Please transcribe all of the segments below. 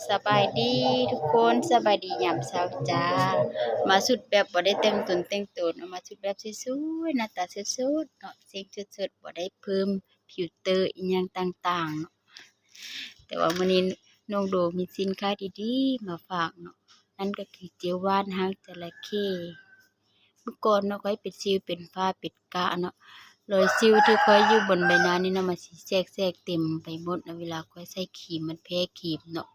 ສະບາຍດີທຸກຄົນ ສະບາຍດີຍາມເຊົ້າຈ້າ. ມາຊຸດແບບບໍ່ໄດ້ແຕ່ງຕົນແຕ່ງໂຕເນາະ ມາຊຸດແບບສວຍໆ ໜ້າຕາສົດໆເນາະ ເສັງສົດໆ ບໍ່ໄດ້ເພີ່ມຟິວເຕີອີ່ຫຍັງຕ່າງໆເນາະ. ແຕ່ວ່າມື້ນີ້ນ້ອງໂດມີສິນຄ້າດີໆມາຝາກເນາະ ນັ້ນກໍຄືເຈວວານຫາງຈະລະເຂ. ເມື່ອກ່ອນເນາະ ຂ້ອຍເປັນສິວເປັນຟ້າເປັນກະເນາະ ລອຍສິວທີ່ຂ້ອຍຢູ່ບົນໃບໜ້ານີ້ເນາະ ມັນຊິແຊກໆເຕັມໄປໝົດເນາະ ເວລາຂ້ອຍໃຊ້ຄຣີມ ມັນແພ້ຄຣີມເນາະ.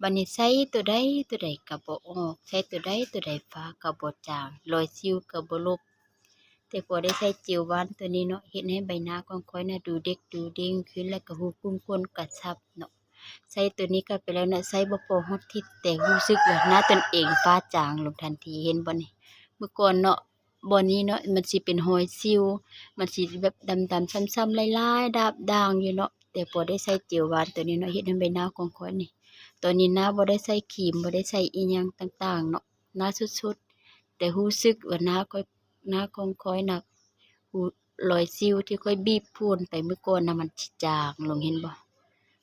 ບາດນີ້ໃຊ້ຕົວໃດຕົວໃດກໍບໍ່ອອກ ໃຊ້ຕົວໃດຕົວໃດຟ້າກໍບໍ່ຈາງ ລອຍສິວກໍບໍ່ລົບ. ແຕ່ພໍໄດ້ໃຊ້ເຈວວານຕົວນີ້ເນາະ ເຮັດໃຫ້ໃບໜ້າຂອງຂ້ອຍນະດູເດັກດູເດັ່ງຂຶ້ນ ແລ້ວກໍຮູຂຸມຂົນກະຊັບເນາະ. ໃຊ້ຕົວນີ້ເຂົ້າໄປແລ້ວເນາະ ໃຊ້ບໍ່ພໍຮອດທິດ ແຕ່ຮູ້ສຶກວ່າໜ້າຕົນເອງຟ້າຈາງລົງທັນທີ ເຫັນບໍ່ນີ້? ເມື່ອກ່ອນເນາະ ບ່ອນນີ້ເນາະ ມັນຊິເປັນຮອຍສິວ ມັນຊິແບບດຳໆຊ້ຳໆ ລາຍໆດາບດ່າງຢູ່ເນາະ ແຕ່ພໍໄດ້ໃຊ້ເຈວວານຕົວນີ້ເນາະ ເຮັດໃຫ້ໃບໜ້າຂອງຂ້ອຍນີ້ ຕອນນີ້ນະ ບໍ່ໄດ້ໃຊ້ຄຣີມ ບໍ່ໄດ້ໃຊ້ອີ່ຫຍັງຕ່າງໆເນາະ ໜ້າສົດໆ ແຕ່ຮູ້ສຶກວ່າໜ້າຂ້ອຍ ໜ້າຂອງຂ້ອຍນະ ລອຍສິວທີ່ຂ້ອຍບີບຝຸ່ນໄປເມື່ອກ່ອນນະ ມັນຈາງລົງ ເຫັນບໍ່?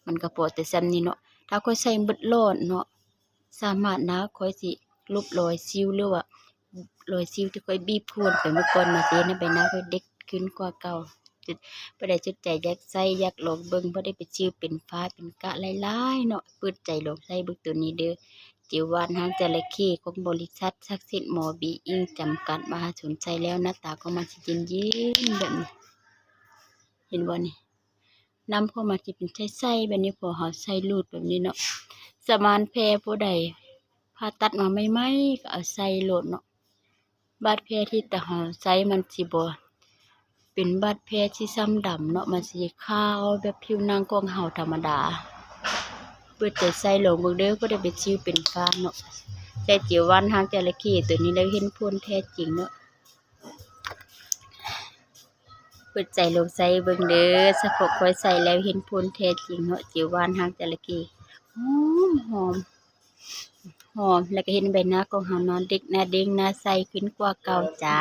ມັນກໍພໍແຕ່ສ່ຳນີ້ເນາະ ຖ້າຂ້ອຍໃຊ້ໝົດຫຼອດເນາະ ສາມາດນະ ຂ້ອຍຊິລົບລອຍສິວ ຫຼືວ່າລອຍສິວທີ່ຂ້ອຍບີບຝຸ່ນໄປເມື່ອກ່ອນນະ ເຮັດໃຫ້ໃບໜ້າຂ້ອຍເດັກຂຶ້ນກວ່າເກົ່າ. ຜູ້ໃດສົນໃຈຢາກໃຊ້ ຢາກລອງເບິ່ງ ບໍ່ໄດ້ເປັນສິວເປັນຟ້າເປັນກະຫຼາຍໆເນາະ ເປີດໃຈລອງໃຊ້ເບິ່ງໂຕນີ້ເດີ. ເຈວວານຫາງຈະລະເຂຂອງບໍລິສັດສັກສິດໝໍບີອິງຈຳກັດ ມາຫາຊົນໃຊ້ແລ້ວ ໜ້າຕາຂອງມັນຊິເຢັນໆແບບນີ້ ເຫັນບໍ່ນີ້? ນ້ຳຂອງມັນຊິເປັນໃສໆແບບນີ້ ພໍເຮົາໃສ່ລູດແບບນີ້ເນາະ ສະມານແພຜູ້ໃດຜ່າຕັດມາໃໝ່ໆ ກໍເອົາໃສ່ໂລດເນາະ. ບາດແຜທີ່ຕາເຮົາໃຊ້ມັນຊິບໍ່ເປັນບາດແຜທີ່ຊ້ຳດຳເນາະ ມັນຊິຂາວແບບຜິວໜັງຂອງເຮົາທຳມະດາ. ເປີດໃຈໃຊ້ລອງເບິ່ງເດີ ຜູ້ໃດເປັນສິວເປັນກະເນາະ ໃຊ້ເຈວວານຫາງຈະລະເຂຕົວນີ້ແລ້ວເຫັນຜົນແທ້ຈິງເນາະ. ເປີດໃຈລອງໃຊ້ເບິ່ງເດີ ສະເພາະຂ້ອຍໃຊ້ແລ້ວເຫັນຜົນແທ້ຈິງເນາະ ເຈວວານຫາງຈະລະເຂ ຫອມໆ ຫອມ ແລ້ວກໍເຮັດໃຫ້ໃບໜ້າຂອງເຮົານະ ເດັກໜ້າເດັ່ງໜ້າໃສຂຶ້ນກວ່າເກົ່າຈ້າ.